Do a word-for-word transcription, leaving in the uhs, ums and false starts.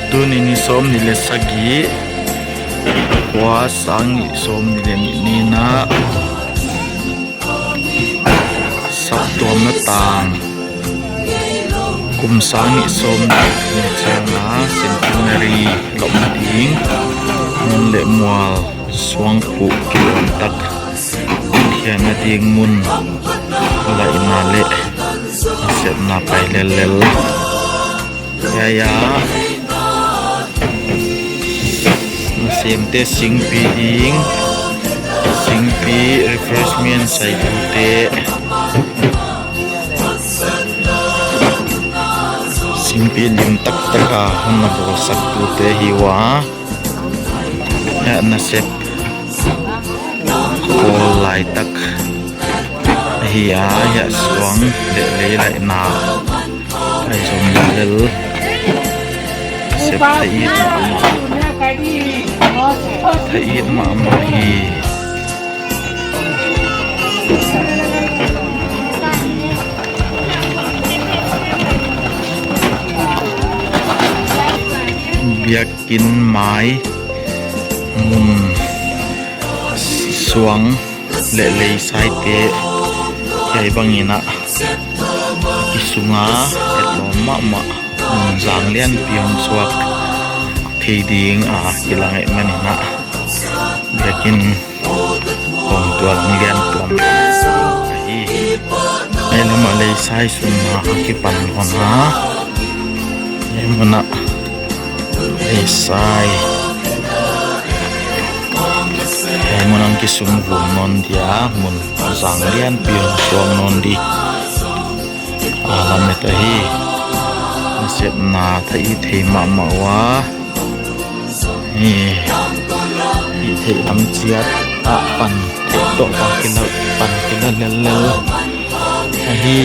Tuni ni sawmnih leh sagih, kua sang nih sawmnih leh nih ni a, saptuamna tang, kum sang nih sawmnih ni chiang a centenary lawmna ding, mun leh mual suangphuh kilawm tak khiatna ding mun laihna leh nasepna pai lellel. Hiai a nasemte singpi ding, singpi refreshment saitute, singpi lim taktak a hon na bawlsaktute hi ua. Hiai nasep khawl lai tak ahi a, hiai suang leh lei laihna ahi zom lel. Sep thei it mahmah, thei it mahmah hi. Biak kin mai mun suang leh lei saite hiai bangin a kisung a, etlawm mahmah, mun zang lianpi hong suak thei ding a kilang ahihmanin a, biakin hong tual lian tuan ahi. Hiai lam a lei sai sunna a kipan hon a, hiai mun a lei sai, hiai mun a kisung vum nawn dia, mun zang lianpi hong suak nawn di a lamet ahi. Nasepna thei, thei mahmah ua. Ni, i theih lam chiat a pan theih toh pan kila, pan kila lellel ahi.